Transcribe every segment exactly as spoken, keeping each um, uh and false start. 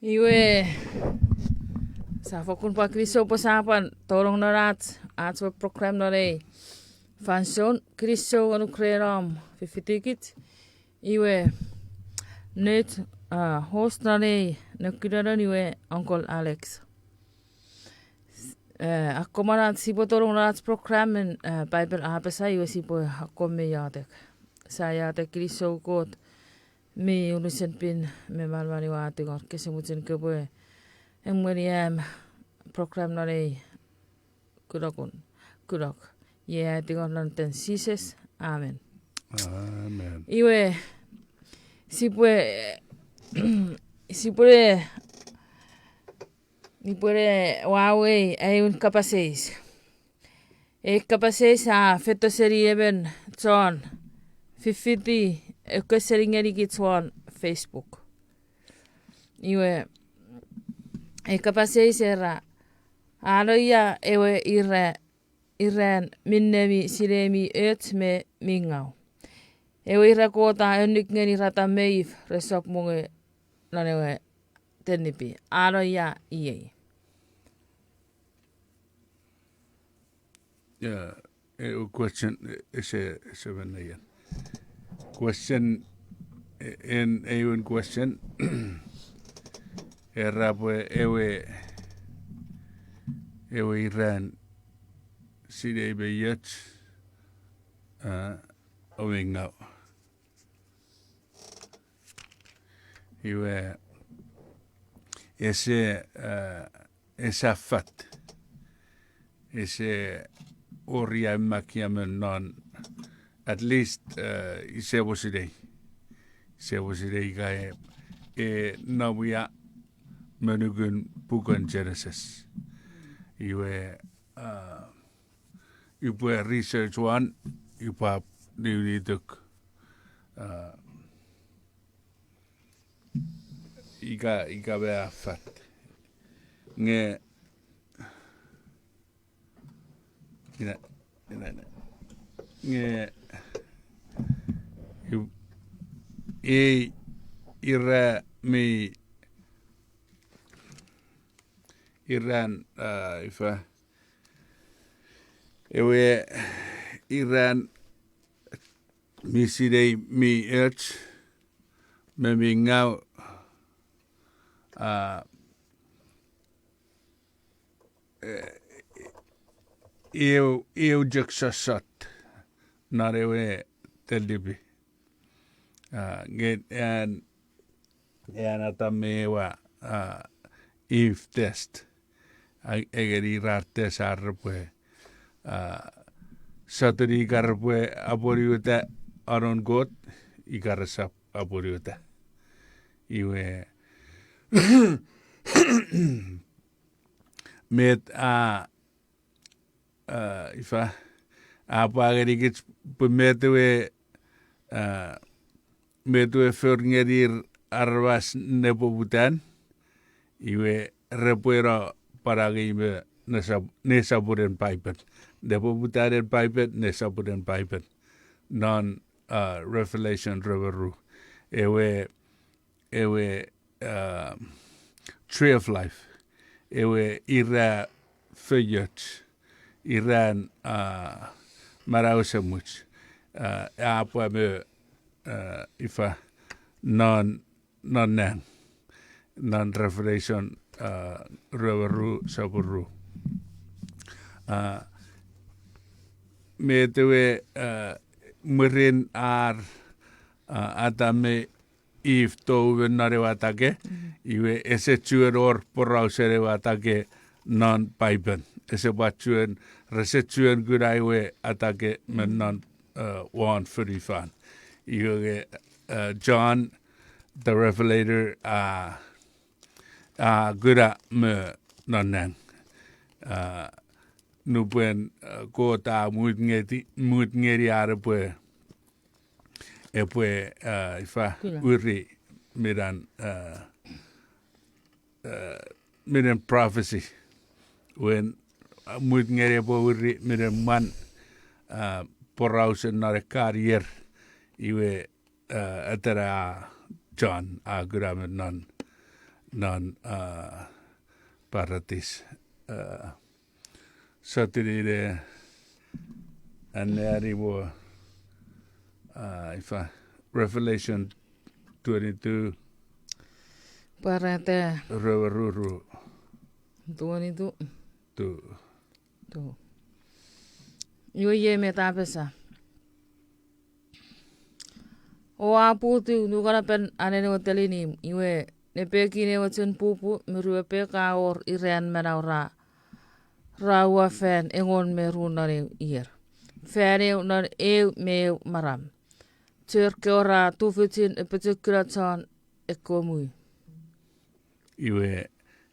Iwe, sia fokkun pwan kinisou pwe sia pwan tonong non ach, ach we program non ei fansoun. Kinisou ngonuk ren om fifitikich. Iwe, nouch, ah, host non ei nekunanon iwe Uncle Alex. Eh, akkom ach sipwe tonong non ach program en, eh, Bible a apasa iwe sipwe akkom me iotek. Sia iotek. Kinisou Kot mi unusen pin me manaman, iwe tingor kese muchun kopwe emweni am program non ei kunokun, kunok. Iei ai tingor non iten Jises, amen. Amen. Iwe, sipwe, sipwe, nipwene wawei aewin kapas eis. Ei kapas eis a feito seni emon chon fifiti ekkoch seni ngenikich won Facebook. Iwe, ei kapas eis era, a no ia ewe ira, iran minne mi sinei mi och me mi ngau? Ewe ira Kot a annuk ngeni Atam me If resap mongo non ewe tenipi, a no ia iei? Yeah, ewe question, e-, ese, ese meneian. Question, e-, en, ewe question, era pwe ewe, ewe iran sinei me och, a, o mi ngau. Iwe, ese, a, ese fat. Ese wor ia makkei emon non, at least, a, ise mo sinei. Ise mo sinei ika e, e nom ia me nukun puken Genesis. Iwe, a, upwe research won, upwe niwinituk, a, ika, ika me a fat. Nge, ina, ina, ina. Nge, i-, ei, ira mi, iran, a, ifa, ewe iran mi sinei mi och me mi ngau, a, e, eu, eu chok sossot non ewe tenipi. A, nge an, an Atam me Ewa, a, Eve test. A, engeni ira test ar repwe, a, sotuni ika repwe apwonueta anon Kot, ika resap apwonueta. Iwe, met a, a, ifa, a pwa ngenikich pwe met ewe, a, met ewe for ngenir aramas nepoputan, iwe repwe no pwan angei me nesap-, nesoponen Paipen. Nepoputanen Paipen, nesoponen Paipen. Non, a, Revelation rue me ru. Ewe, ewe, a, tree of life. Ewe ira feioch. Iran, a, manau esemuch. A, a pwa me, a, ifa, non non nang, non Revelation, a, rue me ru, sopun ru. A, met ewe, a, mwirin ar, a, Atam me Eve tou me non ewe atake, iwe ese chuen wor porausen ewe atake non Paipen. Ese pwa chuen, rese chuen kuna ewe atake me non, a, won fonufan. Iwe, a, John the Revelator, a, a, kuna me non nang. A, nupwen, a, Kot a mut ngeti-, mut ngeni ar epwe, epwe, a, ifa, kuna, uri minan, a, a, minen prophecy. Wen, a, mut ngeni epwe uri minen mwan, a, porausen non ekkan ier. Iwe, a, atena John, a, kuna me non, non, ah, paratis. Ah, sotuni ne anneani mo, ah, ifa, Revelation twenty-two. Pwarata. Reweruru. Twenty-two. Two. Two. Iwe iei met a apasa. O a putu nukanapen anen ewe telinim, iwe nepekin ewe chen pupu me ruepek a wor iran manau ra, ra ua fan engon me ru non eu ier. Fan eu non eu me eu maram. Chor kewe ra tufichin apochokuna chon ekkewe muu. Iwe,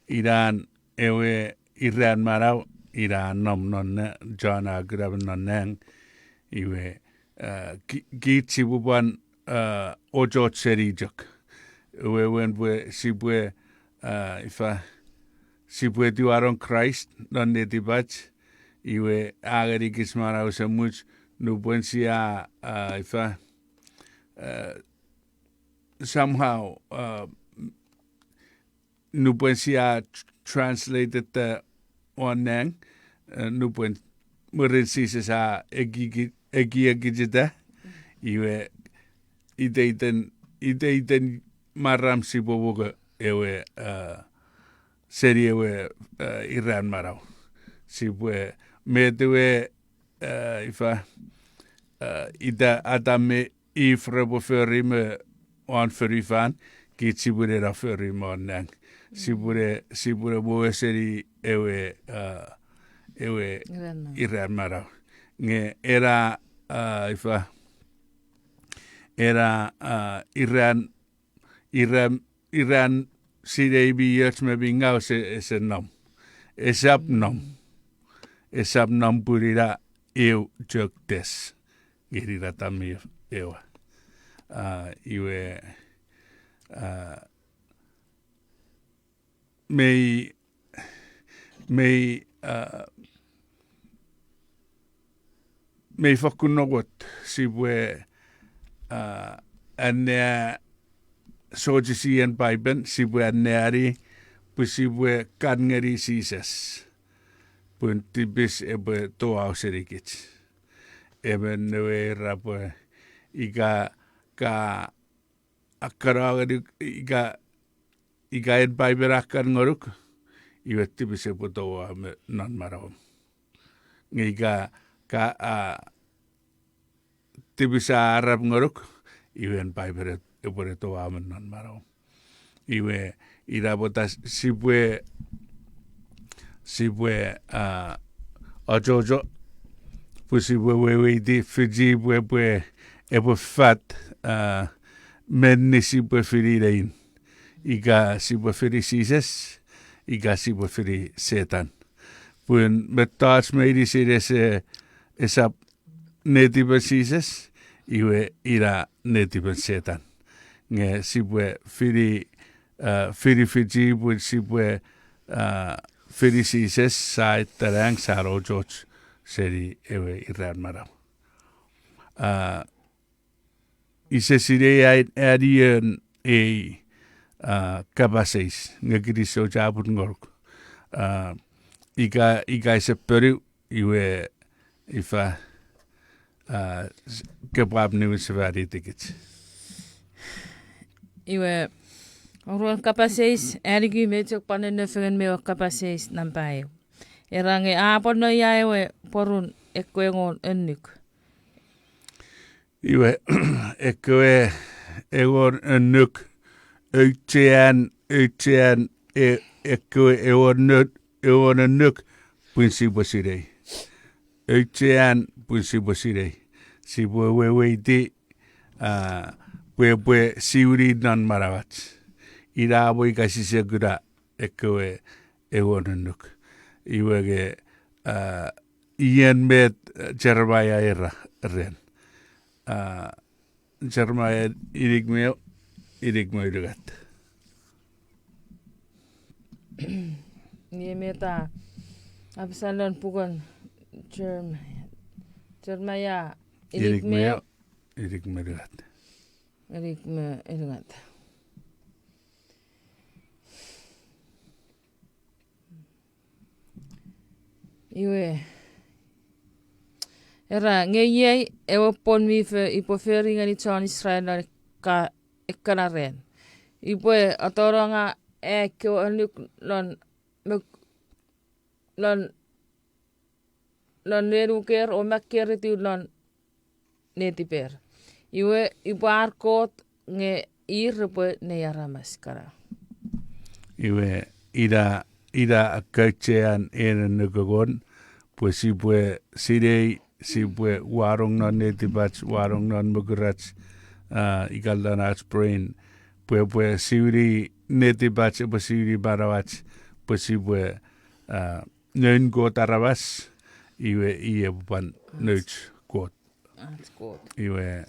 inan ewe iran manau, ina nom non na-, John a kuna me non nang, iwe, ah, ki-, kich sipwe pwan, ah, ochoch seni chok. Wewen pwe sipwe, ah, ifa, sipwe tiwaron Kraist non netipach, iwe a ngenikich manau esemuch, nupwen sia, ah, ifa, ah, somehow, uh, nupwen sia tr-, translate-ta won nang, uh, nupwen mwirin Jises a ekieki-, ekiekicheta, iwe iteiten, iteiten maram sipwe woko ewe, uh, seni ewe, uh, iran manau. Sipwe met ewe, uh, ifa, uh, ita Atam me Eve repwe fori me won fonufan, kich sipwene no fori me won nang. Sipwene, sipwene mwo seni ewe, uh, ewe iran manau. Iran manau. Nge ena, uh, ifa, ena, uh, iran, iran, iran sinei mi och me mi ngaw ese, ese nom. Esap nom. Esap nom pun ina eu chok test ngeni Atam me Ewa. Ah, iwe, ah, mei, mei, ah, mei fokkun nongot sipwe, ah, annea sochisi en Paipen, sipwe anneani pwe sipwe kan ngeni Jises. Pun tipis epwe toau senikich. Emon ewe era pwe ika ka akkana ngeni, ika, ika en Paipen a kan ngonuk, iwe tipis epwe toua me non manauom. Nge ika ka, a, tipis a arap ngonuk, iwe en Paipen epwe ne toua me non manauom. Iwe ina pwata sipwe, sipwe, a, achocho, pwe sipwe weweiti fichi pwe epwe, epwe fat, a, menni sipwe fini nein. Ika sipwe fini Jises, ika sipwe fini Setan. Pun mettoch meinisin ese, esap netipen Jises, iwe ina netipen Setan. Nge sipwe fini, a, fini fichi pwe sipwe, a, fini Jises, sa ita nang, sa achocho seni ewe iran manau. A, ise sinei ai, anion ei, a, kapas eis, nge kinisou chapur ngonuk. A, ika, ika ise ponu, iwe ifa, a, s-, kepwap niwin sefani tikich. Iwe, oruan kapas eis, aniki me chok pwan nefengen me ewe kapas eis nampa eu. Era nge a pwan no ia ewe pworun ekkewe engon annuk. Iwe, ekkewe engon annuk, auchean, auchean, e-, ekkewe engon, engon annuk, pun sipwe sinei. Auchean pun sipwe sinei. Sipwe weweiti, a, pwe epwe siwini non manauach. Ina mo ika sise kuna ekkewe engon annuk. Iwe nge, a, ian met, a, Jeremaia era ren. A, Jeremaia inik me eu, inik me unungat. Iei met a apasa non puken Jeremaia. Jeremaia inik me eu, inik me unungat. Inik me unungat. Iwe, era, nge iei ewe pwon mi fo upwe fori ngeni chon Israel non ekka-, ekkana ran. Upwe atononga ekkewe annuk non, mok-, non non nenuker o makkeritiw non netiper. Iwe, upwe ar Kot nge ir repwe nei aramas kana. Iwe, ina, ina akkauchean en annuk engon, pwe sipwe sinei, sipwe wanong non netipach, wanong non mokurach, ah, ika lon ach brain, pwe, pwe siwini netipach, epwe siwini manauach, pwe sipwe, ah, noun Kot aramas, iwe i epwe pwan nouch Kot. Ach Kot. Iwe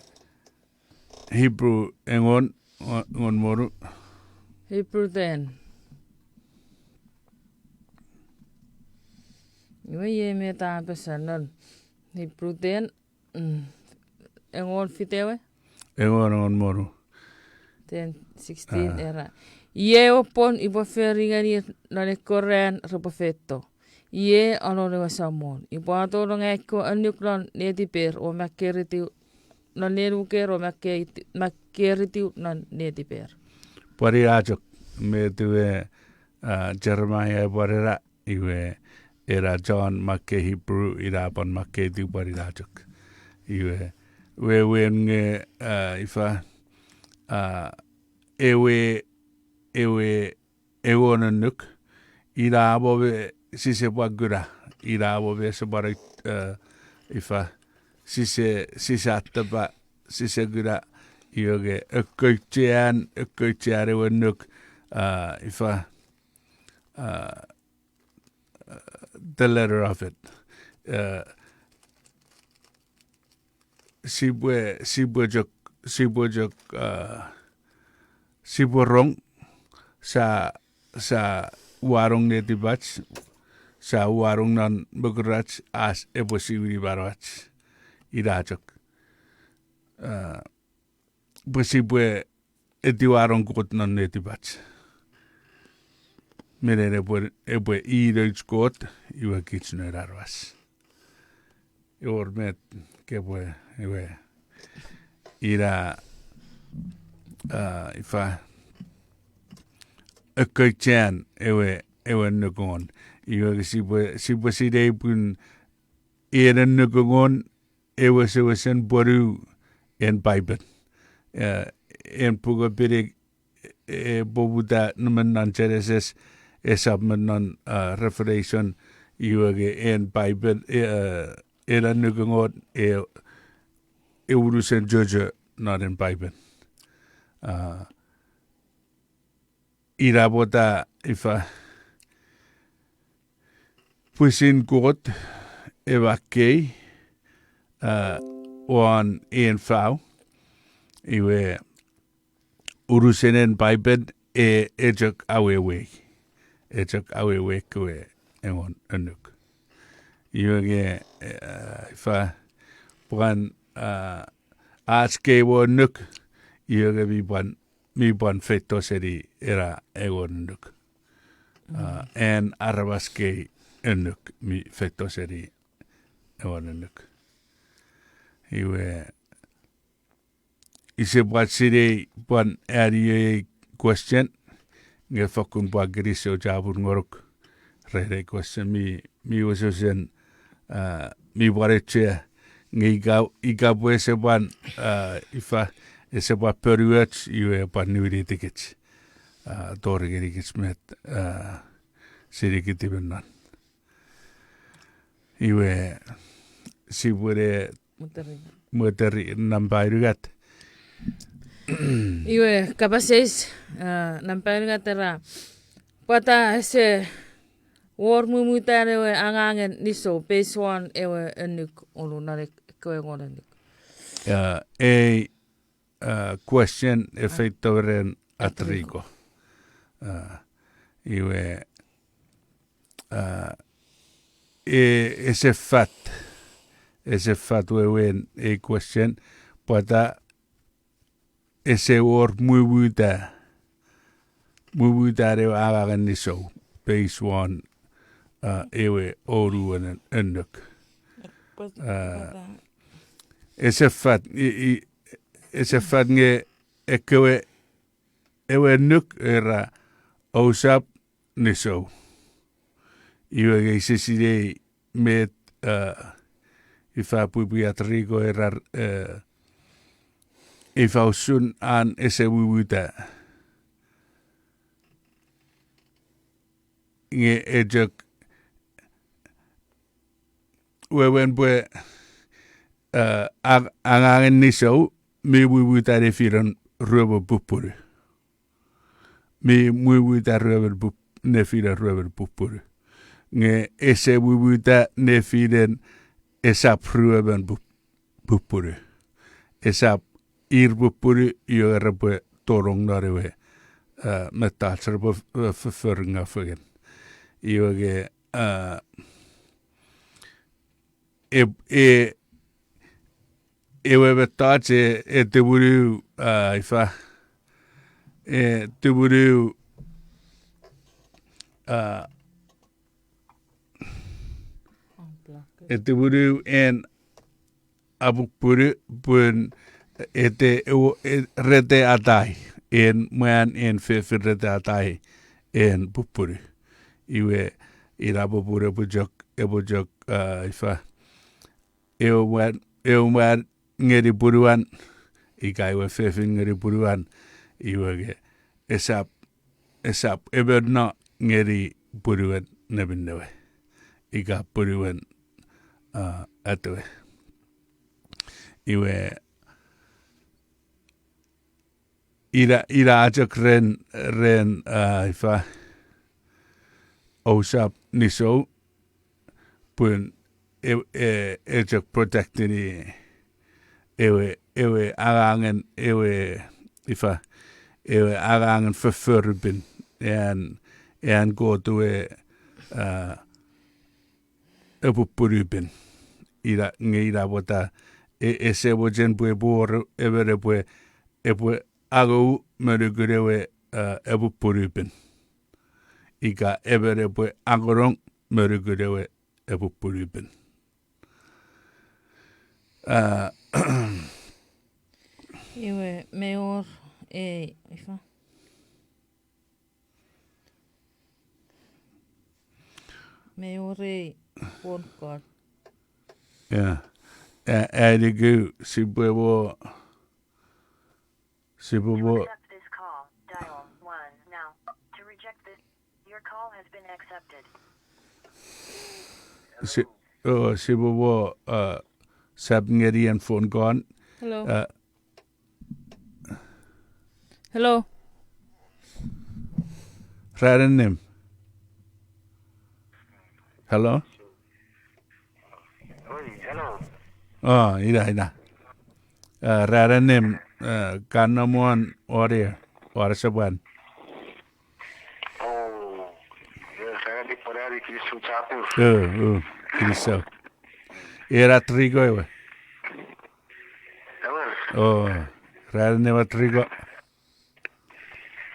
Hebrew engon, o-, engon me wonu. Hebrew ten. Iwe iei met a apasa non Hebrew ten, mm, engon fitewe? Engon, engon me wonu. Ten sixteen, ah, era, iei ewe pwon upwe fori ngeni non ekkewe ran repwe feito. Iei anon ewe Samon. Upwe atonong ekkewe annuk non netiper o makkeritiw, non nenuker o makke-, makkeritiw non netiper. Pwan ina chok, met ewe, ah, Jeremiah epwe era, iwe ena chon makkei Hebrew, ina pwan makkeitiw pwan ina chok. Iwe, wewen nge, ah, ifa, ah, ewe, ewe engon annuk, ina mo me sise pwan kuna, ina mo me sise pwan, eh, ifa, sise, sise atapa, sise kuna, iwe nge, ekkouchean, ekkouchean ewe annuk, ah, ifa, ah, the letter of it. Eh, sipwe, sipwe chok, sipwe chok, ah, sipwe rong, sa, sa wanong netipach, sa wanong non mokurach, ach epwe siwini manauach, ina chok. Ah, pwe sipwe etiwanong Kot non netipach. Me ren epwe, epwe i nouch Kot, iwe kich noun aramas. Ewor met kopwe, iwe, ina, ah, ifa, ekkouchean ewe, ewe annuk engon. Iwe sipwe, sipwe sinei pun en annuk engon, ewe wesewesen pwonu en Paipen. Eh, en puken pinik, eh, poputa nge me non Genesis, esap me non, ah, Revelation, iwe nge en Paipen, eh, en annuk engon, e, e unusen chocho non en Paipen. Ah, ina pwata ifa pwisin Kot e makkei, ah, won en fau, iwe unusen en Paipen e, e chok awewei, e chok awewei ekkewe engon annuk. Iwe nge, eh, ifa pwan, ah, ach kei mo annuk, iwe nge mi pwan, mi pwan feito seni ena engon annuk. Ah, an aramas kei annuk mi feito seni engon annuk. Iwe, ise pwan sinei pwan ani ei question, nge fakkun pwan kinisou chapur ngonuk ren ei question mi, mi wesewesen, ah, mi pwan auchea, nge ika, ika pwe ese pwan, ah, ifa, ese pwan ponuoch, iwe pwan niwinitikich, ah, tori ngenikich met, ah, sinikiti me non. Iwe, sipwene mweteri, mweteri nampa unungat. Iwe, kapas eis, ah, nampa unungat era, pwata ese wor mumutan ewe angangen nisou based on ewe annuk ulu non ek-, ekkewe engon annuk. Ah, ei, ah, question e feito ren Atriko. Atriko. Ah, iwe, ah, e, ese fat, ese fat wewen ei question, pwata ese wor mumuta, mumutan ewe angangen nisou based on, a, ewe ounuen annuk. Pwe, a, pwe ta- ese fat, i, i, ese fat nge ekkewe, ewe annuk era ousap nisou. Iwe nge ise sinei met, a, ifa pwipwi atriko erar, a, ifa usun an ese wiwita. Nge e chok wewen pwe, a, ang-, angangen nisou mi wiwita nefinen ruemon pupunu. Mi wiwita ruemon pup-, nefinen ruemon pupunu. Nge ese wiwita nefinen esap ruemon pup-, pupunu. Esap ir pupunu, iwe repwe tonong non ewe, a, mettoch repwe f-, f-, foffor ngaw fengen. Iwe nge, a, e, e, ewe mettoch e, e tumunu, a, ifa, e tumunu, a, e tumunu en apupunu pun ete ewo-, e-, rete atai, en mwan, en fefin rete atai, en pupunu. Iwe, ina popun epwe chok, epwe chok, a, ifa, ewe mwan, ewe mwan ngeni punuan, ika ewe fefin ngeni punuan, iwe nge esap, esap emon no ngeni punuen neminnewe, ika punuen, a, atewe. Iwe, ina, ina a chok ren, ren, a, ifa, ousap nisou, pun e, e, e chok protectini ewe, ewe angangen, ewe, ifa, ewe angangen fofforun pin, an, an Kot we, a, epwe pupunu pin. Ina, nge ina pwata, e, ese mochen pwe epwe wor emon epwe, epwe angou me nukun ewe, a, epwe pupunu pin. Ika emon epwe angonong me nukun ewe epwe pupunu pin. A, iwe, me wor, e, ifa. Me wor ei phone call. Yeah. A, a, niku, sipwe mo, sipwe mo. To accept this call, dial one now. To reject this, your call has been accepted. Si-, oh, sipwe mo, uh, sap ngeni en phone call. Hello. Uh, Hello. Ran annim. Hello? Oi, hello. Oh, ina, ina. Uh, ran annim, uh, ka nom won audio, won sopwan. Oh, eh, ran annim pwan ami kinisou chapur. Oh, oh, kinisou. Era Triko ewe. Ewer. Oh, ran annim Triko.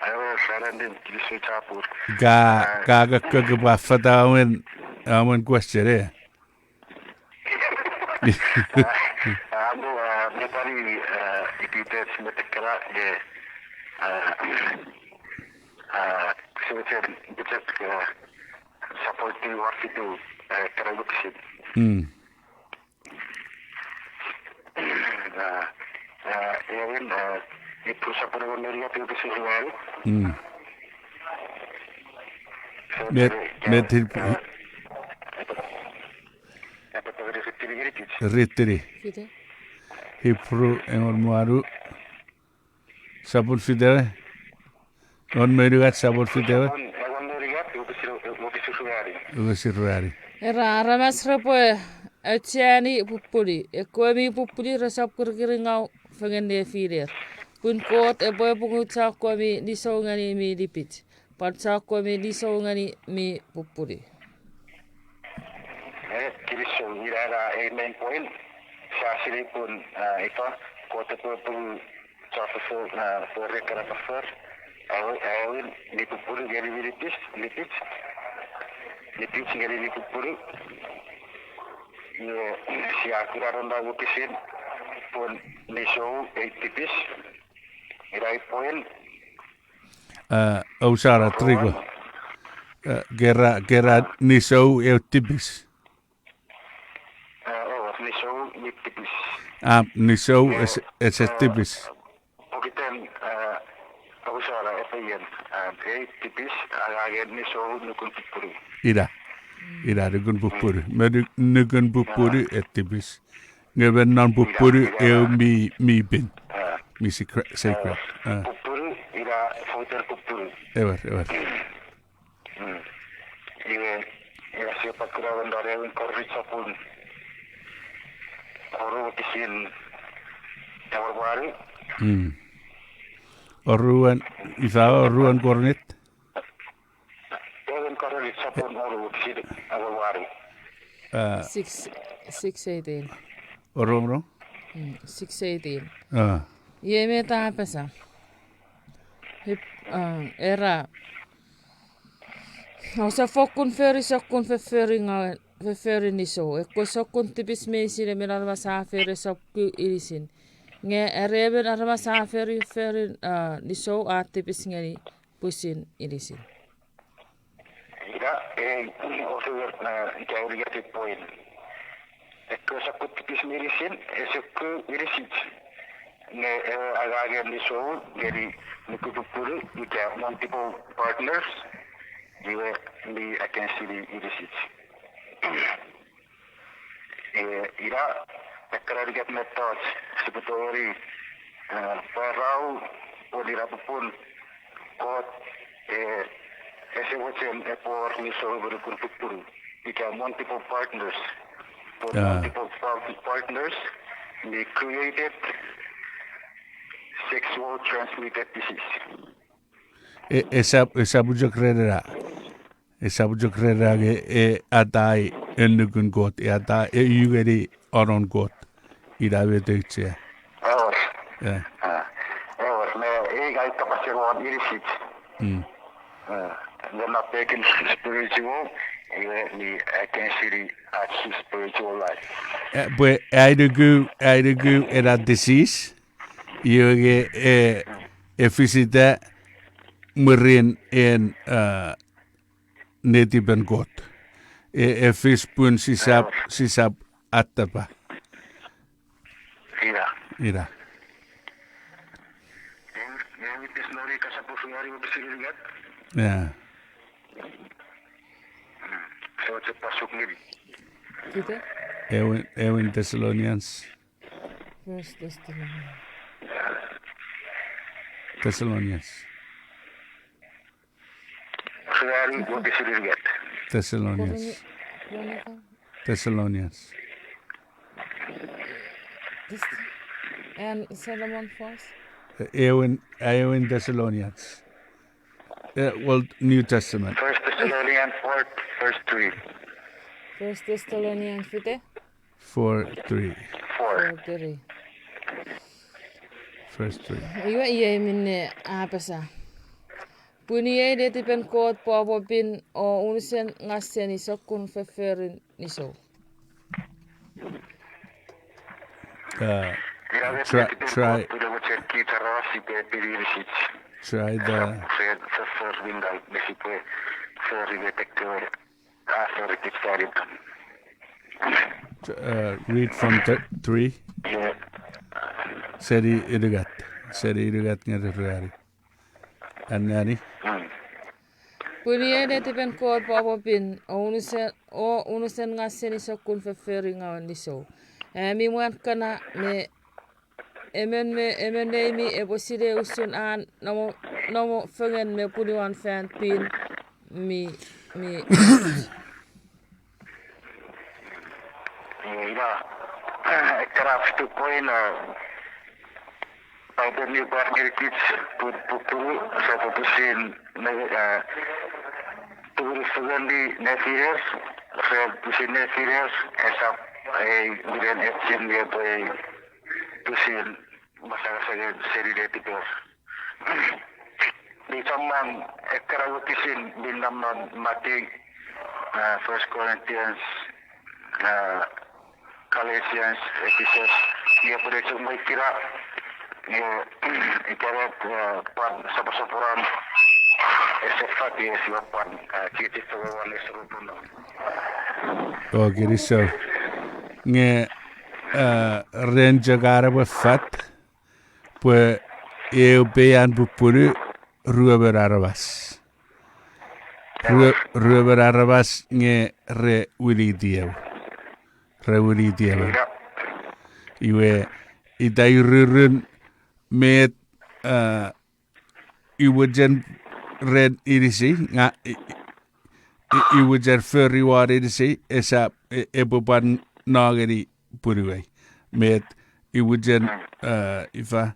Ewer, ran annim, kinisou chapur. Ka, ah, ka, ka, ka, ka pwa fata awen, awen question, eh? Ah, amo, ah, me pwari, ah, ipitech metekera, eh, ah, ah, so it's a, it's a, ah, supporting work to, ah, kara buksit. Hmm. Ah, ah, ewen, ah, Ipru sapun engon me unungat, wokisin ruanu. Mm. So, met, eh, met, eh, epwe tongeni ritini ngenikich. Ritini. Fite. Ipru engon me wanu. Sapun fite ewe? Engon me unungat sapun fite ewe? Engon, engon me unungat, wokisin, wokisin ruanu. Wokisin ruanu. Era aramas repwe aucheani pupunu. Ekkewe mi pupunu resap kirikiringaw fengen nefiner. Pun Kot epwe pungu chokkewe mi nisou ngeni mi nipich. Pwan chokkewe mi nisou ngeni mi pupunu. Eh, kinisou, ina ena ei main point. Sia sinei pun, ah, ifa, Kot epwe pungu chon foffor, ah, fori ekkana foffor. Aewin, aewin, mi pupunu ngeni mi nipich, nipich. Nipich ngeni Nikupunu. Iwe, sia kuna non na wokisin pun nisou ei tipis. Ina ei pwen. Eh, Ousara, Triko. Eh, kera, kera nisou eu tipis. Eh, oh, nisou mi tipis. Ah, nisou ese, ese tipis. Pokiten, eh, Ousara, epwe ien, eh, ei tipis, angangen nisou nukun pupunu. Ina. Ina nukun pupunu. Me nu-, nukun pupunu e tipis. Nge me non pupunu eu mi, mi pin. Mi secret, secret. Pupunu, ina fouten pupunu. Ewer, ewer. Mm. Iwe, iwe sia pwan kuna non ewin Korint sopun oru wokisin engon me wanu. Mm. Oruan, ifa oruan Korint? Ewin Korint sopun oru wokisin engon me wanu. Ah. Six, six eighteen. Orong, orong? Mm, six eighteen. Ah. Iei met a apasa. Hip-, ah, era, ousap fokkun fori sokkun fofforingaw-, fofforin nisou. Ekkewe sokkun tipis meinisin emon aramas a fori esap ku inisin. Nge are emon aramas a fori fofforin, ah, nisou a tipis ngeni pwisin inisin. Ina, eh, osuer, eh, ika unungat ei pwen. Ekkewe sokkun tipis meinisin, ese ku inisich. Nge, eh, angangen nisou, ngeni nukun pupunu, ika multiple partners, iwe mi against inisich. Eh, ina, ekkana unungat mettoch, sipwe tongeni, eh, pwarau, pun ina popun, Kot, eh, ese mochen epwe wor nisou me nukun pupunu. Ika multiple partners. Pun multiple par-, partners, they created sexual transmitted disease. E, esap, esap chok ren ena. Esap chok ren ena nge e atai en nukun Kot, e atai e ungeni anon Kot. Ina met auchea. Ewer. Yeah. Ah. Ewer, me ei ngang kapasen won inisich. Mm. Ah. Nge na pekin spiritual, iwe mi against ach spiritual life. Eh, pwe ai nuku, ai nuku ena disease, iwe nge, eh, e fisita mwirin en, ah, netipen Kot. E, e fis pun sisap, sisap attapa. Ina. Ina. Ewin, ewin Tesalonika sopun ruanu wokisin unungat. Yeah. So, se pasuk ngeni. Peter? Ewin, ewin Thessalonians. First Thessalonians. Thessalonians. Ruanu wokisin unungat. Thessalonians. Thessalonians. This, and Solomon first? Ewin, ewin Thessalonians. Eh, well, New Testament. First Thessalonians four, verse three. First Thessalonians fite? Four three. Four. Four three. Verse three. Iwe iei minne a apasa. Pun iei netipen Kot pwapwa pin o unusen ngas seni sokkun fofforin nisou. Uh, try, try. Try the, uh, read from th-, three. Seni unungat. Seni unungat ngeni ruanu. Anneani. Pun iei netipen Kot pwapwa pin, o unusen, o unusen ngas seni sokkun fofforingawen nisou. Ami mwan kana me emon me emon neimi epwe sinei usun an nomo, nomo fengen me punuan fan pin mi, mi. Ina, ekkana fitu point, Paipen mi pwar ngeni kich pun pupunu, sap pwisin ne, eh, tumunu fengen nefiner, sap pwisin nefiner, esap ei minen echin nge epwe pwisin masangasangen seni netiper. Mi chommong ekkana wokisin mi nom non Matiu, First Corinthians, Galatians, Ephesians, ie pun ese mwe kira, ie ikaret pwan soposoponon, ese fat ie sia pwan kiti fengen won ese rupuno. O kinisou. Nge ren chok an epwe fat, pwe eu peian pupunu, ruemon aramas. Ruemon aramas nge re winiti eu. Re winiti emon. Iwe, ita ururun met iwe chen ren inisei, nge iwe chen fori won inisei, esap, epwe pwan no ngeni punuei. Met iwe chen, ifa,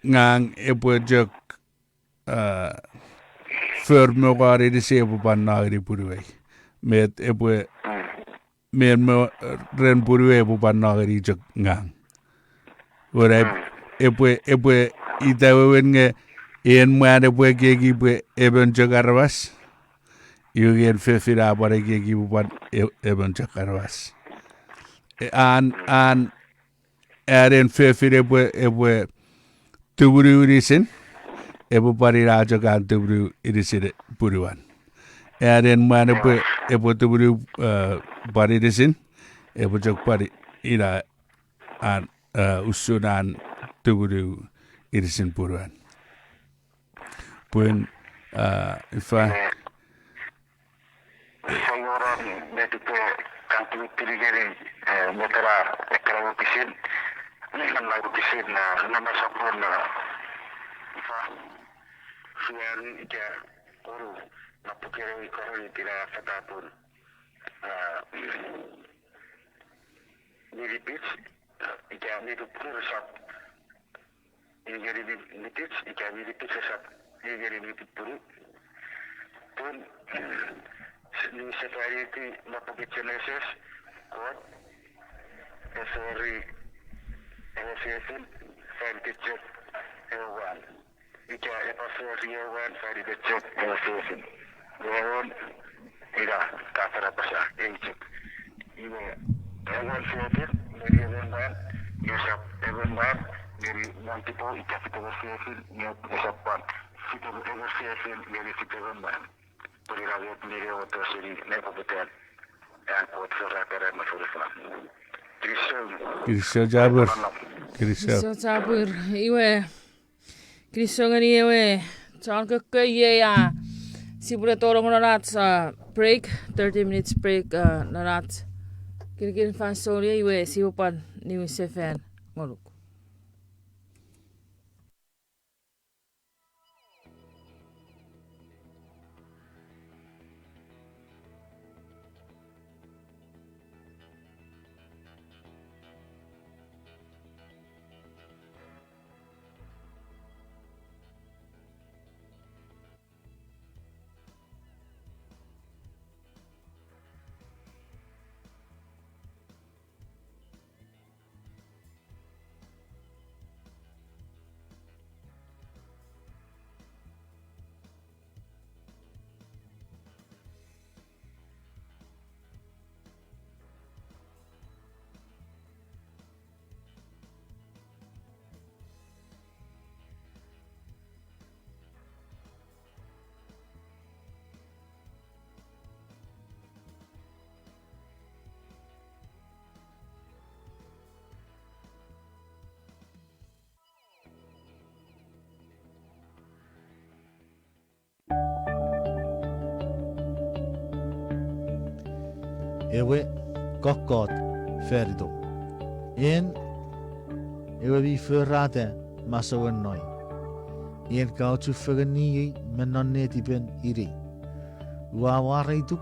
ngang epwe chok for me won inisei epwe pwan no ngeni punuei. Met epwe, men me ren punuei epwe pwan no ngeni chok ngang. Ora epwe, epwe ita wewen nge en mwan epwe ekieki pwe emon chok aramas, iwe nge en fefin a pwan ekieki pwe pwan emon chok aramas. An, an, an en fefin epwe, epwe tumunu inisin, epwe pwan ina chok an tumunu inisin punuan. An en mwan epwe, epwe tumunu pwan inisin, epwe chok pwan ina an, usun an tumunu inisin punuan. Pun, ifa, Ifa ioran met ipwe kan tumitini ngeni, met ena ekkena wokisin, ena wokisin, ena masapun, ifa, fiani ika konu, na pukere ikori tina fatapun. Minipich, ika mi pupunu resap, ingeni minipich, ika minipich resap, ingeni mi pupunu. Pun, ni sefaniti me puken Genesis, Kot, e fori ewe fefin, fan iten chok ewe mwan. Ika epwe fori ewe mwan fan iten chok ewe fefin. Ewen, ina, ka fen apasa, ei chok. Iwe, ewe fefin, ngeni ewe mwan, esap ewe mwan, ngeni multiple, ika fitemen fefin, nge esap pwan, fitemen, ewe fefin, ngeni fitemen mwan. Pun ina met mi ne oto seni nepoputan an Kot forata ren me fonufan. Kinisou. Kinisou chapur. Kinisou. Kinisou chapur. Iwe, kinisou ngeni ewe chon kokko iei a sipwene tonong non ach break, thirty minutes break non ach kinikin fansoun iei, iwe sipwe pwan niwin sefan ngonuk. Ewe kokkot fan itom. En ewe mi forata masouen noin. En ka ochufengen niei me non netipen inei. Ua amwaraituk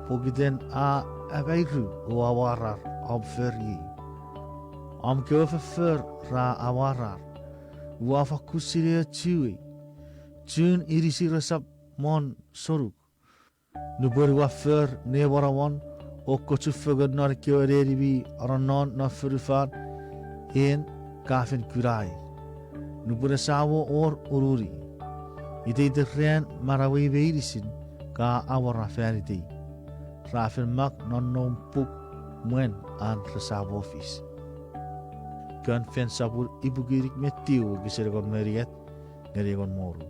pokiten a amairu o amwarar om foriei. Om kewe foffor ra amwarar. Ua fakkun sinei ochuei. Chun inisir esap mon sonuk. Nupwen ua for ne monomon o kochufengen non ekkewe neni mi anonnon non fonufan, en ka fen kunaei. Nupwen esamo wor ununi, iteiten ran manauei meinisin ka awora fanitei. Ra fen mak non noum puk mwen an resap ofis. Kon fen sopun ipuku inik me tiu wokisin engon me unungat ngeni engon me ru.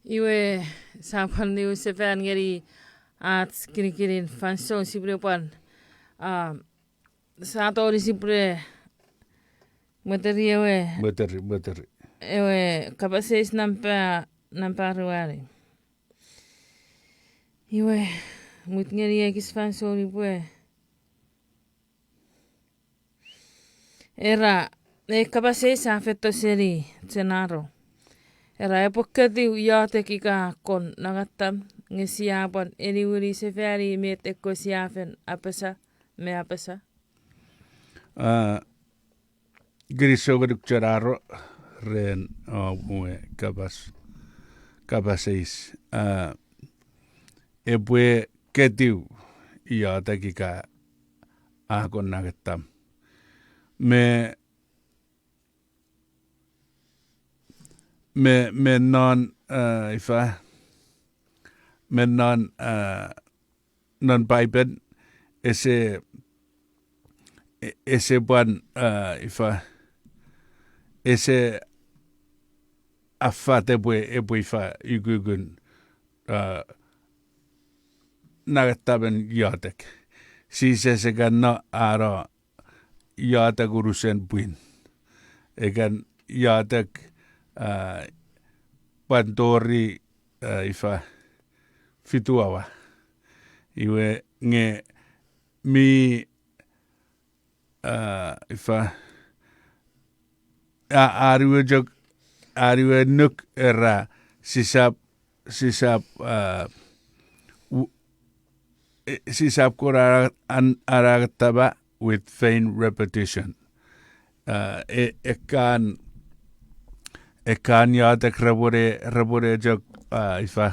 Iwe, sa pwan niwin sefan ngeni ach kinikinin fansoun sipwe pwan, a, sa tongeni sipwe mweteri ewe, mweteri, mweteri, ewe kapas eis nampa, nampa ruanu. Iwe, mut ngeni ekis fansoun ipwe Era, ei kapas eis a feito seni Jenaro. Era epwe ketiw iotek ika kon nangatam, nge sia pwan eniwini sefani met ekkewe sia fen apasa me apasa. A, kinisou ngonuk Jenaro ren, a, mwe kapas, kapas eis. A, epwe ketiw iotek ika a kon nangatam. Me, me, me non, a, ifa, me non, a, non Paipen, ese, e-, ese pwan, a, ifa, ese affat epwe, epwe ifa ukukun, a, nangatamen iotek. Jises e kan no a no iotek unusen pwin. E kan iotek, a, pwan tori, a, ifa, fitu awa. Iwe nge mi, a, ifa, a, an we chok, an we nuk era sisap, sisap, a, w-, e, sisap kon a-, an-, anangatama with vain repetition. A, e, ekkan, ekkan iotek repwene, repwene chok, a, ifa,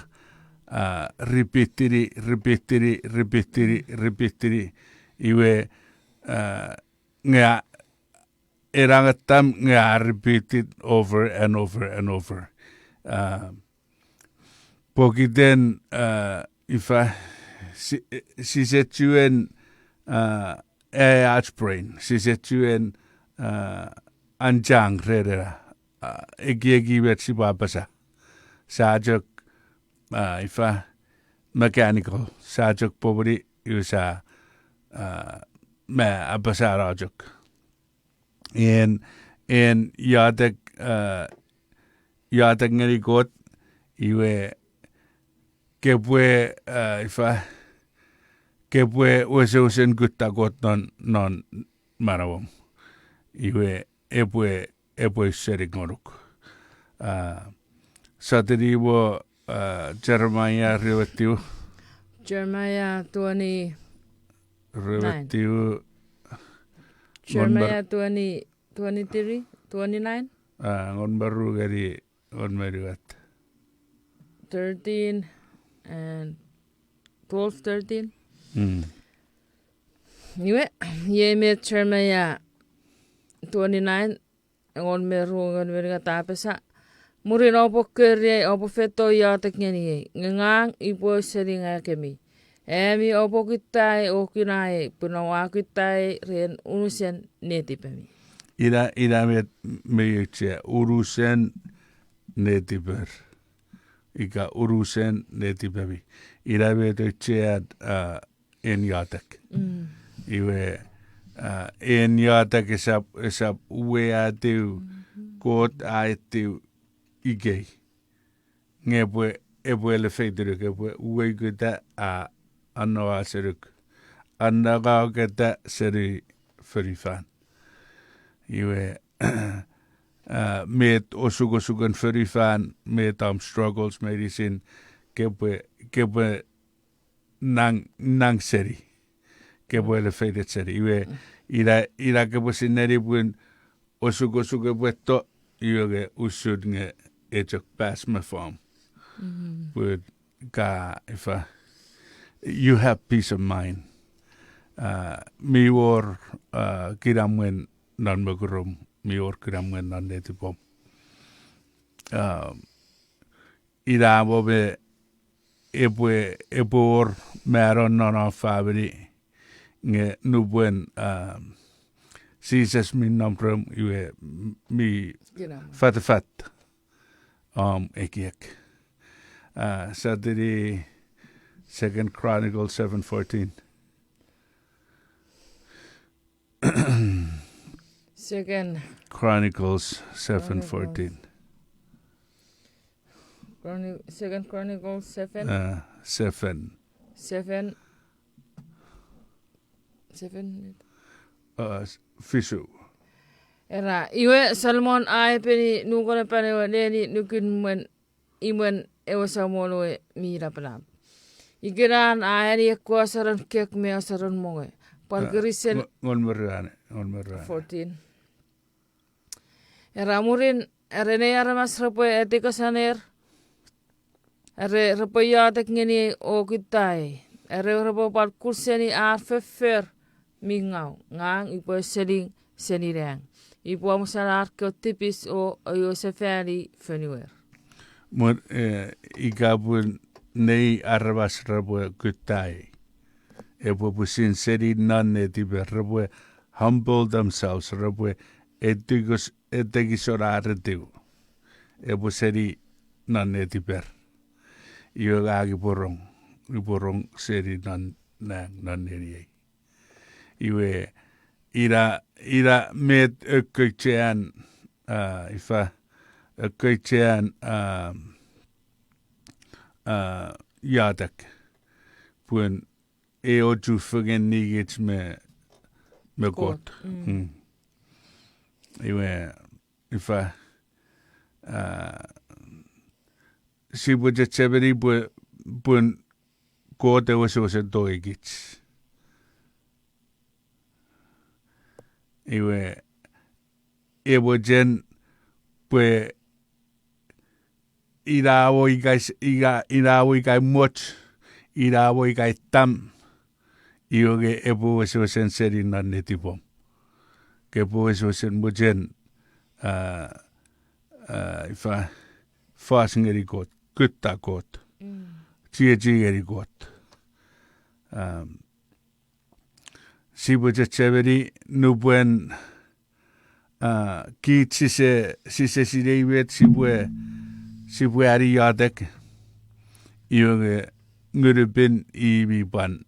a, repeatini, repeatini, repeatini, repeatini. Iwe, a, nge a, e nangatam nge a repeat it over and over and over. A, pokiten, a, ifa, si-, sise chuen, a, a, ach brain, sise chuen, a, anchang ren ena, a, ekieki met sipwe apasa. Sia chok, a, ifa, mechanical, sia chok pomweni, iwe sia, a, me apasa no chok. En, en iotek, a, iotek ngeni Kot, iwe kopwe, a, ifa, kopwe wesewesen kutta Kot non, non manauom. Iwe epwe, epwe seni ngonuk. A, sotuni mo, a, Jeremiah rue me tiu. Jeremiah twenty. Rue me tiu. Jeremiah twenty, twenty-three, twenty-nine. A, engon me ru ngeni engon me unungat. Thirteen and twelve, thirteen. Mm. Iwe, iei met Jeremiah twenty-nine, engon me ru, engon me unungat a apasa: Mwirin oupwe koriei, oupwe feito iotek ngeniei, nge ngang upwe ausening ngeni kemi. Ami oupwe kuttaei o kunaei, pun oua kuttaei ren unusen netipemi. Ina, ina met mi auchea, unusen netiper. Ika unusen netipemi. Ina met auchean, a, en iotek. Mm. Iwe, a, en iotek esap, esap uwei atiw, mhm, Kot a etiw ikei. Nge epwe, epwe le feitunuk, epwe uwei kuta a, anno a senuk. Anno a keta seni fonufan. Iwe, a, met osukosuken fonufan, met om struggles meinisin, kopwe, kopwe nang, nang seni. Kopwe le feitet seni. Iwe, ina, ina kopwe sineni pun osukosuk epwe to, iwe nge usun nge e chok pass me form. Mhm. Pun ka ifa, you have peace of mind. A, mi wor, a, kinamwen non mokurom, mi wor kinamwen non netipom. A, ina mo me epwe, epwe wor mano non om famini, nge nupwen, um, Jises mi nom remw iwe m-, mi fatafat om ekiek. Uh, sia tini Second Chronicles seven fourteen. Second Chronicles seven fourteen. Chroni-, Second Chronicles seven. Uh, seven. Seven. Seven. Uh, s-, fisu. Era, iwe Solomon a epeni nukanapan ewe neni nukun mwen imwen ewe Samon we mi Napanap. Ikenan a ani ekkewe asoren kek me asoren mongo. Pwan, ah, kirisen ngo-, ngon me ruane, ngon me ruane. Fourteen. Era murin, are nei aramas repwe etikasaner, are repwe iotek ngeni o kuttai, are repwe pwan kun seni ar foffor mi ngaw, ngang upwe seling seni nang. Upwe amusala ar kewe tipis o oiosefani fonuer. Mwen, eh, ika pun nei aramas repwe kuttai, epwe pwisin seni non netiper, repwe humble themselves, repwe etikis-, etekison ar etiw. Epwe seni non netiper. Iwe ngang upwe rong, upwe rong seni non nang, non neniei. Iwe, ina, ina met ekkoch an, ah, ifa, ekkoch an, ah, ah, iotek. Pun e ochufengen nikich me, me Kot. Kot. Mm. Mm. Iwe, ifa, ah, sipwe chechemeni pwe, pun Kot e wesewesen tongei kich. Iwe, epwe chen pwe ina mo ika is-, ika, ina mo ika i moch, ina mo ika i tam, iwe nge epwe wesewesen seni non netipom. Ke epwe wesewesen mochen, ah, ah, ifa, fos ngeni Kot, kutta Kot. Mm. Chiechi ngeni Kot. Um, sipwe chechemeni nupwen, ah, kich sise, sise sinei met sipwe, sipwe ani iotek, iwe nge Ngunupin i mi pwan,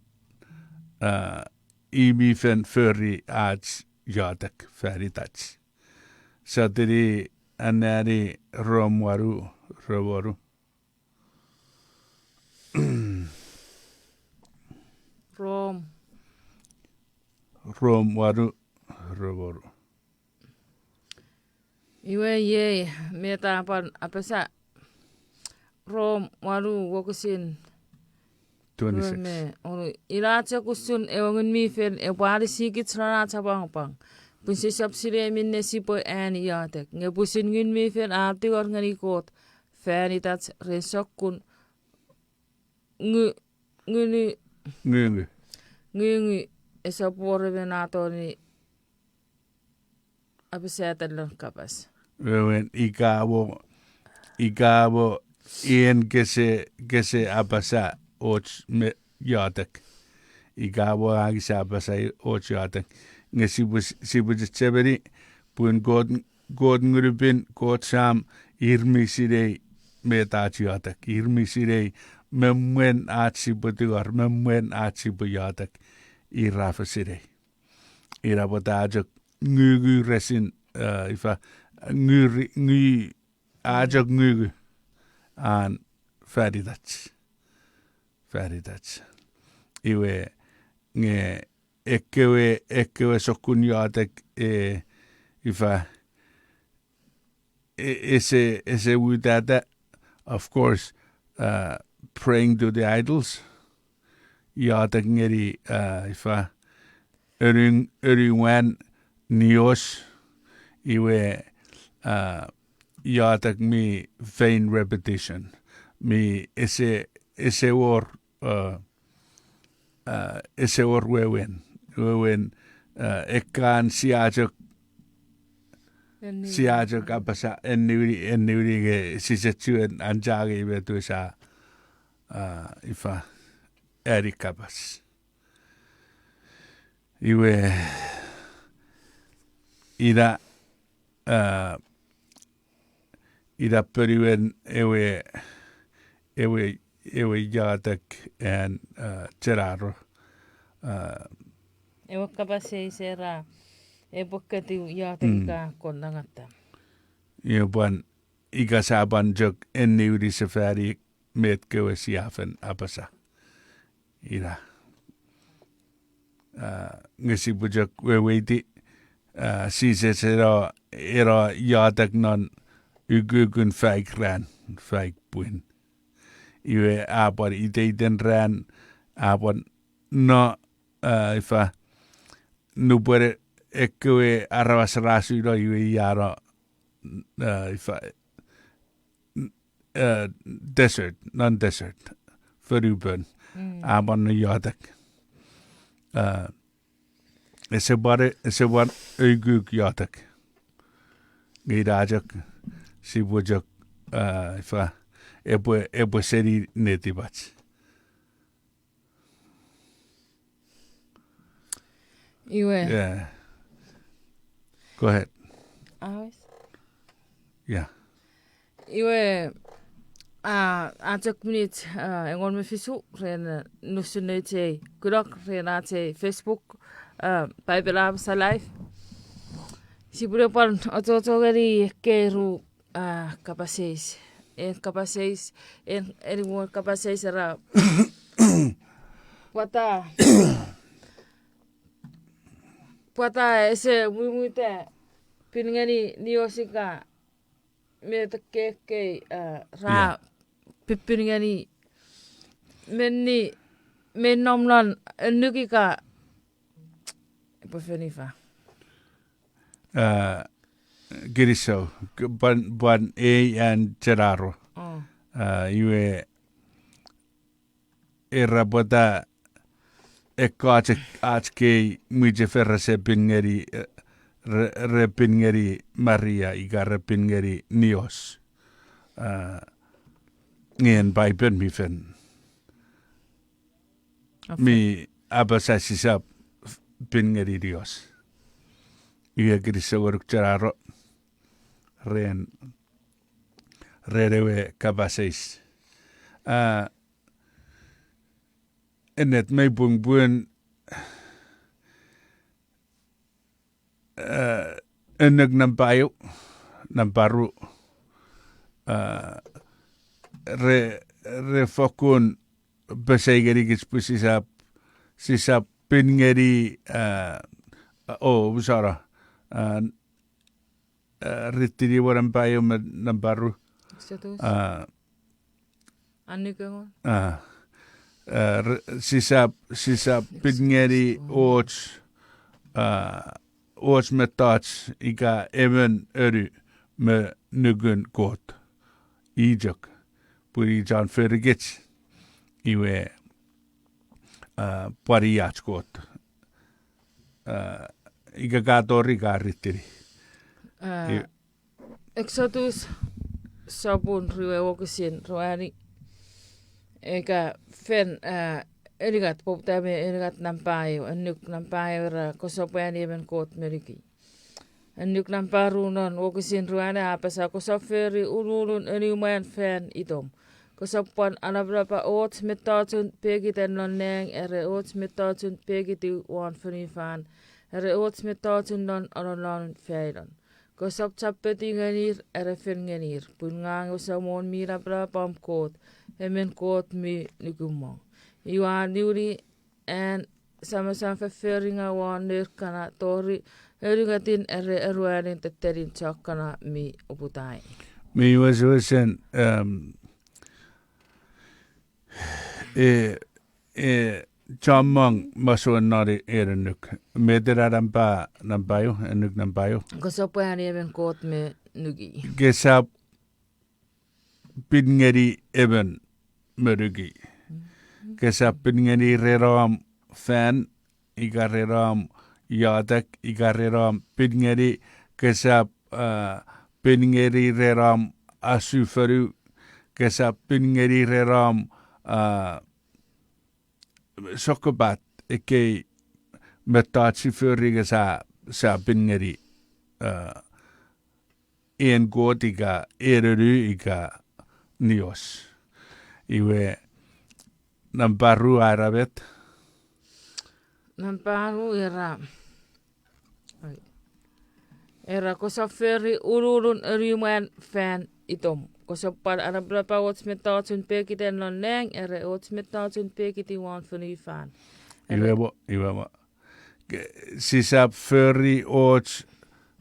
ah, i mi fen fori ach iotek fan itach. Sia tini anneani Rom wanu, Rom wanu. Rom. Rom wanu, Rom wanu. Iwe iei, met a pwan apasa Rom wanu wokisin twenty-six. Rom me, onu, ina chok usun ewe Ngun mi Fel epwe anisikich non ach apwangapwang. Pun sisap sinei minne sipwe an iotek. Nge pwisin Ngun mi Fel a tingor ngeni Kot fan itach ren sokkun ngu-, ngunu-, ngungu. Ngungu, esap wor emon a tongeni apasa eten lon kapas. Wewen, ika mo, ika mo, ien kese, kese apasa och me iotek. Ika mo angisa apasa och iotek. Nge sipwe, sipwe chechemeni, pun Kot, Kot Ngunupin, Kot Sam, ir mi sinei met ach iotek. Ir mi sinei me mwen ach sipwe tingor, me mwen ach sipwe iotek. Ir a fen sinei. Ina pwata a chok ngungu resin, eh, ifa, nguri, ngu-, a chok ngungu an fan itach. Fan itach. Iwe nge ekkewe, ekkewe sokkun iotek, eh, ifa, e-, ese, ese mutata, of course, uh, praying to the idols. Iotek ngeni, uh, ifa, eni, eni wan nios, iwe, uh, iotek mi vain repetition. Mi ese, ese wor, uh, uh, ese wor wewen, wewen, uh, ekkan sia chok Sia chok apasa eniwini, eniwini nge sise chuen anchangei met we sa, a, ifa, ani kapas. Iwe, ina, a, ina ponuen ewe, ewe, ewe iotek an, a, Jenaro. A, ewe kapas eis era, epwe ketiw iotek ika kon nangata. Iwe pwan, ika sia pwan chok eniwini sefani met kewe sia fen apasa. Ina. A, nge sipwe chok weweiti, a, Jises eno, eno iotek non ukukun faik ran, faik pwin. Iwe a pwan iteiten ran, a pwan no, a, ifa, nupwen ekkewe aramas ra suno iwe i a no, a, ifa, desert, non desert, fonupon, a pwan no iotek. A, ese pwan, ese pwan ukuk iotek. Nge ina chok, sipwe chok, a, ifa, epwe, epwe seni netipach. Iwe. Yeah. Go ahead. Awes. Yeah. Iwe, a, a chok minich, a, engon me fisu, ren, a, nusun nouch ei kunok, ren ach ei Facebook, a, Bible Apasa Live. Sipwene pwan ochocho ngeni ekkei ru, a, kapas eis. En kapas eis, en, eni won kapas eis era. Pwata, pwata ese mumuta pin ngeni nios ika met ekkei, a, ra pipin ngeni menni, me nom non annuk ika epwe fen ifa. A, kinisou, pwan, pwan ei an Jenaro. A, iwe, era pwata ekkoch ach kei mwichefen rese pin ngeni, re, re pin ngeni Maria ika re pin ngeni nios. A, nge en Paipen mi fen, mi apasa sisap pin ngeni nios. Iwe kinisou ngonuk Jenaro ren, ren ewe kapas eis. A, ennet mei pungpun, a, annuk nampa eu, nampa ru, a, re, re fokkun pesei ngenikich pwe sisap, sisap pin ngeni, a, o, usano, a, a, ritini won nampa eu me nampa ru. A, sisap, sisap pin ngeni och, a, och mettoch ika emon anu me nukun Kot. I chok, pwe i chon forikich, iwe, a, pwan i ach Kot. A, ika ka tori ka ritini. A, Exodus sopun rue wokisin ruanu. Ika fen, a, unungat, poputa me unungat nampa eu, annuk nampa eu era kosap ani emon Kot me nuki. Annuk nampa ru non wokisin ruanu a apasa kosap fori ununun anumwan fan itom. Kosap pwan anapanapa och mettochun pekitan non nang, are och mettochun pekitiw won fonufan, are och mettochun non anonnonun fainon. Kosap chapetiw ngenir, are fen ngenir, pun ngang ewe Samon mi napanap om Kot, emon Kot mi nukumong. Iwe a niwini an samasam fofforingaw won nour kana tori unungatin are aruanin tettenin chok kana mi oputaei. Mi wesewesen, e, e, chommong masouen non ei annuk. Met ena nampa, nampa eu, annuk nampa eu? Kosap pwan ani emon Kot me nuki. Kesap pin ngeni emon me nuki. Kesap pin ngeni ren om fan, ika ren om iotek, ika ren om pin ngeni, kesap a, pin ngeni ren om asufonu, kesap pin ngeni ren om, a, sokkopat ekkei mettoch si fori nge sa, sa pin ngeni, a, en Kot ika en anu ika nios. Iwe, nampa ru a era met? Nampa ru era, oi. Era kosap fori ununun anumwan fan itom. Kosap pwan anapanapa och mettochun pekiten non nang, era och mettochun pekiti won fonufan. Era iwe mo, iwe mo. Ke-, sisap fori och,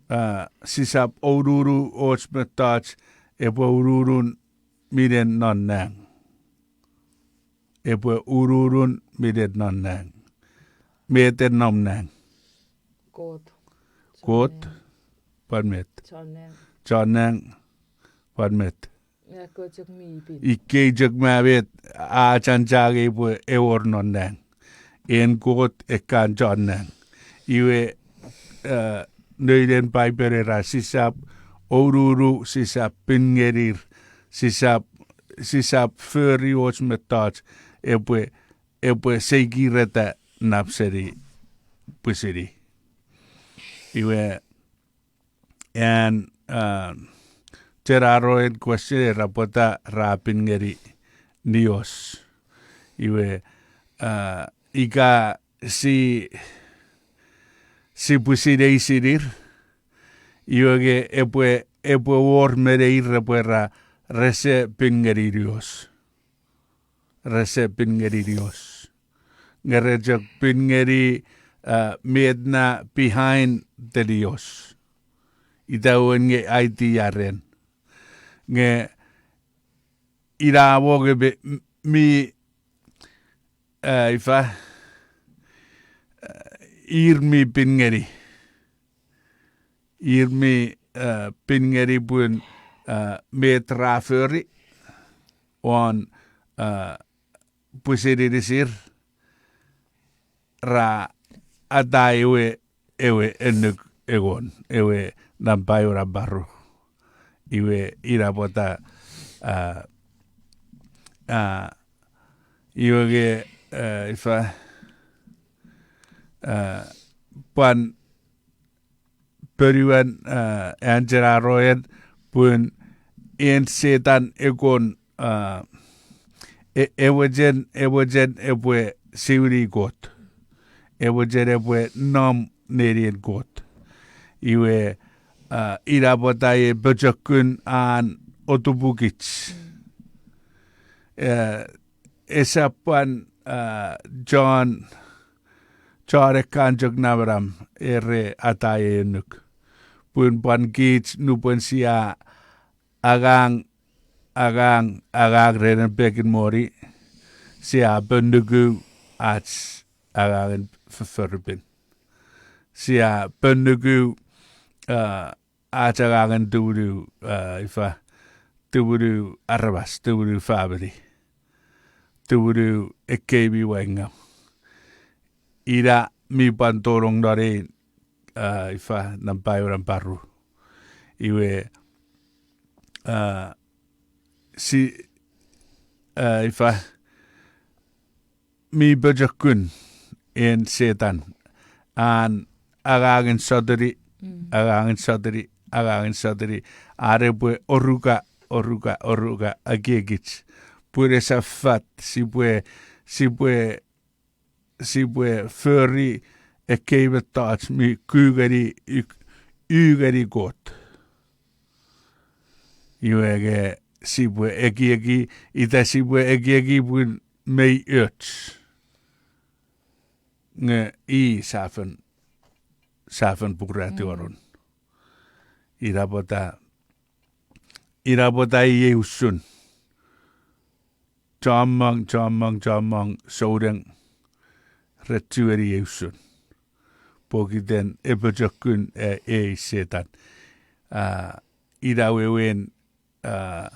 a, sisap oununu och mettoch epwe ununun minen non nang. Epwe ununun minen non nang. Met e nom nang? Kot. Kot, pwan met? Chon nang. Chon nang, pwan met? Ekkei chok mi pin. Ikkei chok ma met a chanchangei pwe ewor non nang. En Kot ekkan chon nang. Iwe, a, noinen Paipel era sisap oununu, sisap pin ngenir, sisap, sisap fori och mettoch epwe, epwe seikireta nap seni pwisin i. Iwe, an, a, chenaroen question era pwata ra pin ngeni nios. Iwe, a, ika si, si pwisin eisinir, iwe nge epwe, epwe wor me neir repwe ra rese pin ngeni nios. Rese pin ngeni nios. Nge re chok pin ngeni, a, met na behind the nios. Ita wen nge idea ren. Nge ina mo nge mi, mi, a, ifa, a, ir mi pin ngeni. Ir mi, a, pin ngeni pun, a, met ra fori won, a, pwisin inisir ra atai ewe, ewe annuk engon, ewe nampa ewe nampa ru. Iwe ina pwata, a, a, iwe nge, a, ifa, a, pwan ponuan, a, an chenaroen pun en Setan ekon, a, e-, ewe chen, ewe chen epwe siwini Kot. Ewe chen epwe nom nenien Kot. Iwe, a, ina pwata e pochokun an otupukich. E, esap pwan, a, chon, chon ekkan chok namanam, e, re atai ei annuk. Pun pwan kich nupwen sia angang, angang, angang ren ewe pekin moni, sia ponuku ach angangen fofforupin. Sia ponuku, a, ach angangen tumunu, a, ifa, tumunu aramas, tumunu famini, tumunu ekkei mi waingaw. Ina mi pwan tonong non ei, a, ifa, nampa ewe nampa ru. Iwe, a, si, a, ifa, mi pochokun en Setan an angangen sotuni, angangen sotuni, angangen sotuni, are pwe oruka, oruka, oruka, ekiekich. Pwe esap fat, sipwe, sipwe, sipwe fori ekkei mettoch mi ku ngeni, u ngeni Kot. Iwe nge sipwe ekieki, ita sipwe ekieki pun mei och. Nge i sa fen, sa fen puratiw anon. Ina pwata, ina pwata iei usun. Chommong, chommong, chommong souneng re chueni ei usun. Pokiten epochokun, e, ei Setan. A, ina wewen, a,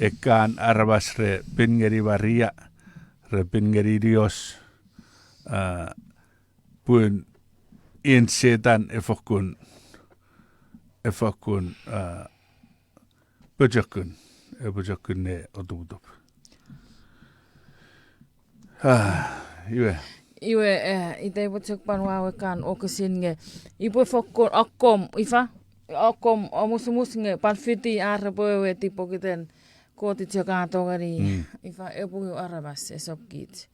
ekkan aramas re pin ngeni Maria, re pin ngeni nios, a, pun en Setan e fokkun e fokkun, a, pochokun, e pochokun ne otuputup. A, iwe. Iwe, e, ita ipwe chok pwan wawe kan wokisin nge, ipwe fokkun akkom, ifa, akkom omusomus nge pwan fiti ar repwe weweiti pokiten Kot chok a tongeni, ifa, epungu aramas, esap kich.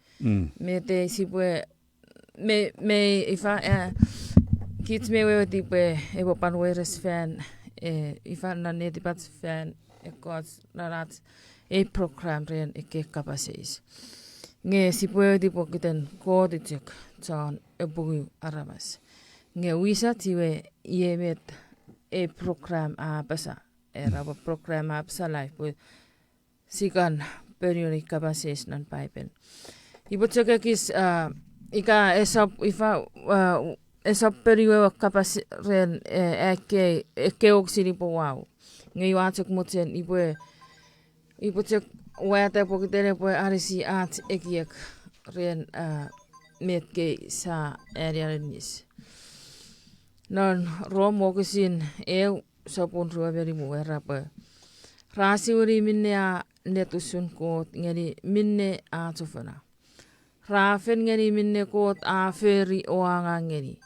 Met ei sipwe, me, me, ifa, e, kich me weweiti pwe epwe pwan weires fan, e, ifa, non netipach fan ekkoch non ach ei program ren ekkei kapas eis. Nge sipwe weweiti pokiten Kot chok chon epungu aramas. Nge wisach iwe iei met ei program a apasa, era pwe program a apasa live pwe sikan ponueni kapas eis non Paipen. Ipwe chok ekis, a, ika esap, ifa, a, esap ponueni ewe kapas ren, e, ekkei, ekkei wokisin ipwe wau. Nge ua chok mochen ipwe, ipwe chok wata pokiten epwe anisi ach ekiek ren, a, met kei sia ani aninis. Non Rom wokisin eu sopun rue me nimu era pwe, ra siwini minne a ennet usun Kot ngeni minne a chofona. Ra fen ngeni minne Kot a fori o angang ngeni.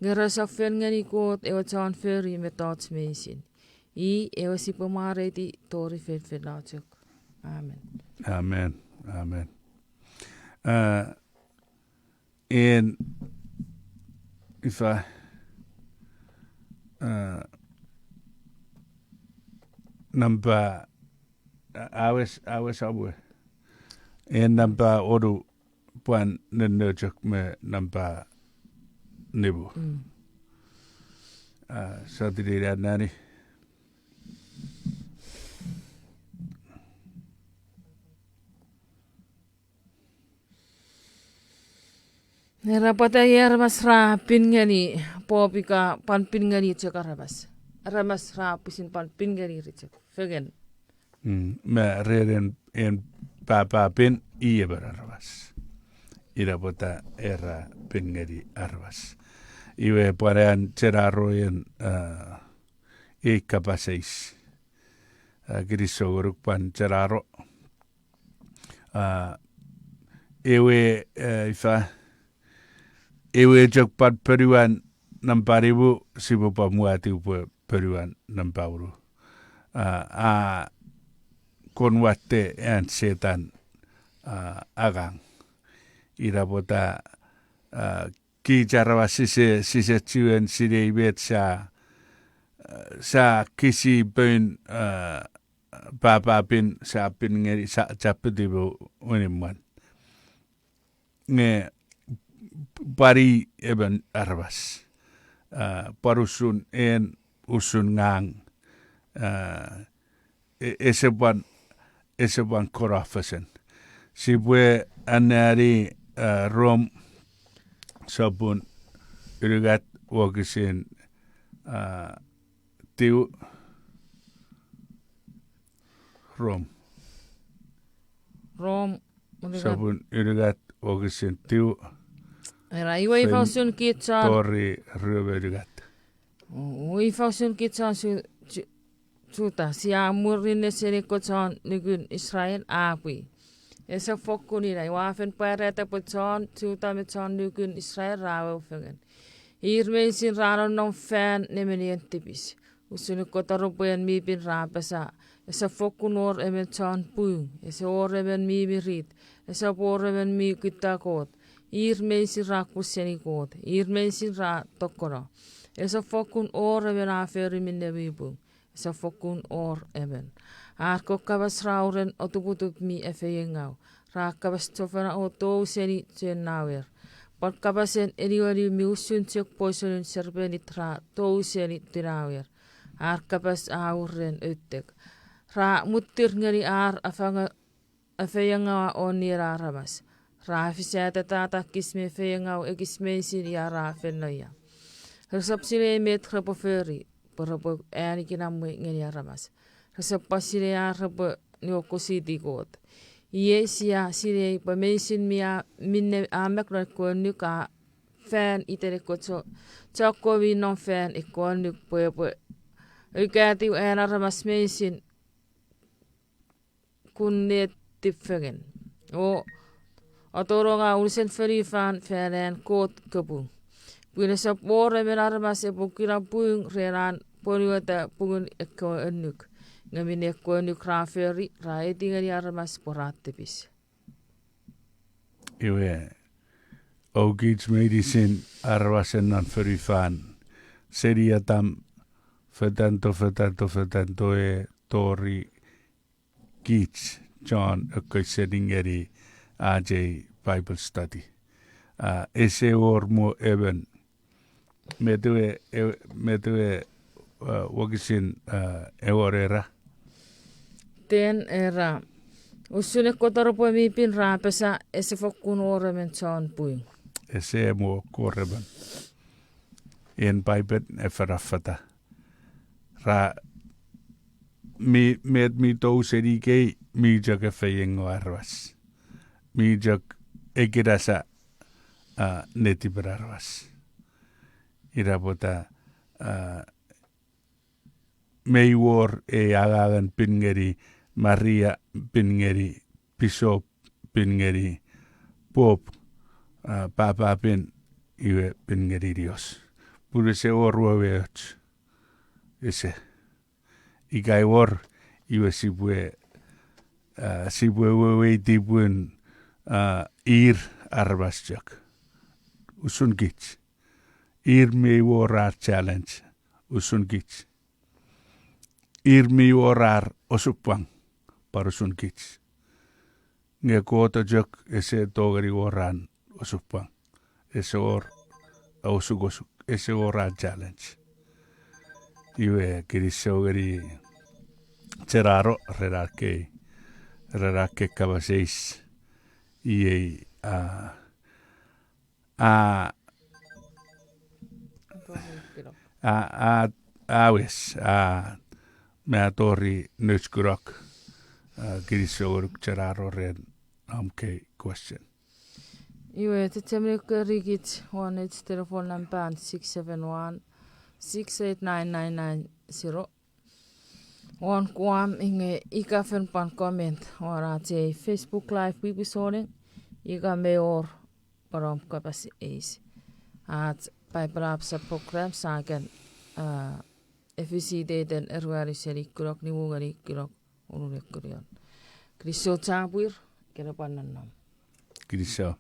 Nge resap fen ngeni Kot ewe chon fori mettoch meinisin. I ewe sipwe mwareiti tori feinfeino chok. Amen. Amen. Amen. A, en, ifa, a, nampa, a, awes, awes amwe. En nampa onu pwan nonno chok me nampa nimu. A, sotini na nani. Era pwata ei aramas ra pin ngeni, popika pwan pin ngeni chok aramas. Aramas ra pwisin pwan pin ngeni ri chok fengen. Mm, me ren en, en papa pin i emon aramas. Ina pwata era pin ngeni aramas. Iwe pwan an chenaroen, a, ei kapas eis. A, kinisou ngonuk pwan chenaro. A, ewe, e, ifa, ewe chok pwan ponuan nampa nimu, sipwe pwan mwati pwe ponuan nampa wonu. A, a kon watte an Setan, a, angang. Ina pwata, a, kich aramas sise, sise chiwen sinei met sia, a, sia kisi poun, a, papa pin, sia pin ngeni, sia, sia piti po wenimwan. Nge pwan i emon aramas. A, pwan usun en, usun ngang. A, e-, ese pwan, ese pwan korofesen. Sipwe anneani, a, Rom sopun unungat wokisin, a, tiu. Rom. Rom, unungat. Sopun unungat wokisin tiu. Era iwe ifa usun kich chon. Tori rue me unungat. Ifa usun kich chon Ju-, Ju-, Juta, sia murinno seni ekkoch chon nukun Israel, a pwi. Esap fokkun ina, ua fen pwarata pwe chon Juta me chon nukun Israel ra wewe fengen. Ir meinisin ra nonnom fan nemenien tipis. Usun ekkewe taropwen mi pin ra apasa, esap fokkun wor emon chon pung, ese wor emon mi mirit, esap wor emon mi kutta Kot. Ir meinisin ra kus seni Kot, ir meinisin ra tokkono. Esap fokkun wor emon a fori minne mi pung, esap fokkun wor emon. Ar kewe kapas ra uren otuputup mi efeiengau, ra kapas chofona o tou seni chonauer. Pwan kapasen eniweniw mi usun chok poisonun serpenit ra tou seni tunauer. Ar kapas a uren outek. Ra muttir ngeni ar afanga-, afeiengaua o nien aramas. Ra fisata tatakis me feiengau ekis meinisin ia ra fen noia. Resap sinei met repwe fori, pwe repwe ani kinamwe ngeni aramas. Resap pwan sinei ar repwe niuokusiti Kot. Iei sia sinei pwe meinisin mi a, minne a mak non ekkewe annuk a fan iten ekkewe cho-, chokkewe mi nom fan ekkewe annuk pwe epwe Ika etiw an aramas meinisin kun netip fengen, o atonong a unusen fonufan fan an Kot kapung. Pwin esap wor emon aramas epwe kuna pung ren an pwonueta pungun ekkewe annuk. Nge minne ekkewe annuk ra fori, ra eti ngeni aramas pwe ra tipis. Iwe, oukich meinisin aramasen non fonufan, seni Atam, fetanto, fetanto, fetanto e tori kich chon ekkoch seni ngeni ach ei Bible study. A, ese wor mo emon, met ewe, ewe, met ewe, a, wokisin, a, ewe era? Ten era, usun ekkoch taropwe mi pin ra apasa, ese fokkun wor emon chon pung. Ese mo wor emon. En Paipen e afanafana. Ra, mi, met mi tou seni ikei, mi chok efeiengaw aramas. Mi chok ekinasa, a, netipen aramas. Ina pwata, a, mei wor ei angangen pin ngeni Maria, pin ngeni pisop, pin ngeni pop, a, papa pin, iwe pin ngeni nios. Pun ese wor weweoch. Ese. Ika i wor, iwe sipwe, a, sipwe weweiti pun, a, ir aramas chok. Usun kich. Ir mi wor ar challenge. Usun kich. Ir mi wor ar osupwang. Pwan usun kich. Nge Kot chok ese tongeni wor an osupwang. Ese wor osukosuk. Ese wor an challenge. Iwe kinisou ngeni Cheraro ren ar kei, ren ar kei kapas eis. Iei, a, a, a, a, a wes, a, me a tori nouch kunok, a, kinisou ngonuk Cheraro ren om kei question. Iwe, chechemeni kori kich won ech telephone number six seven one, six eight nine nine nine zero. Won Guam, inge ika fen pwan comment won ach ei Facebook Live pwipwi souneng, ika mei wor pwan om kapas eis. Ach Bible Apasa program sa kan, a, efisi iteiten ruanu seni kunok nimu ngeni kunok unungat kunion. Kinisou chapur, kene pwan nonnom. Kinisou.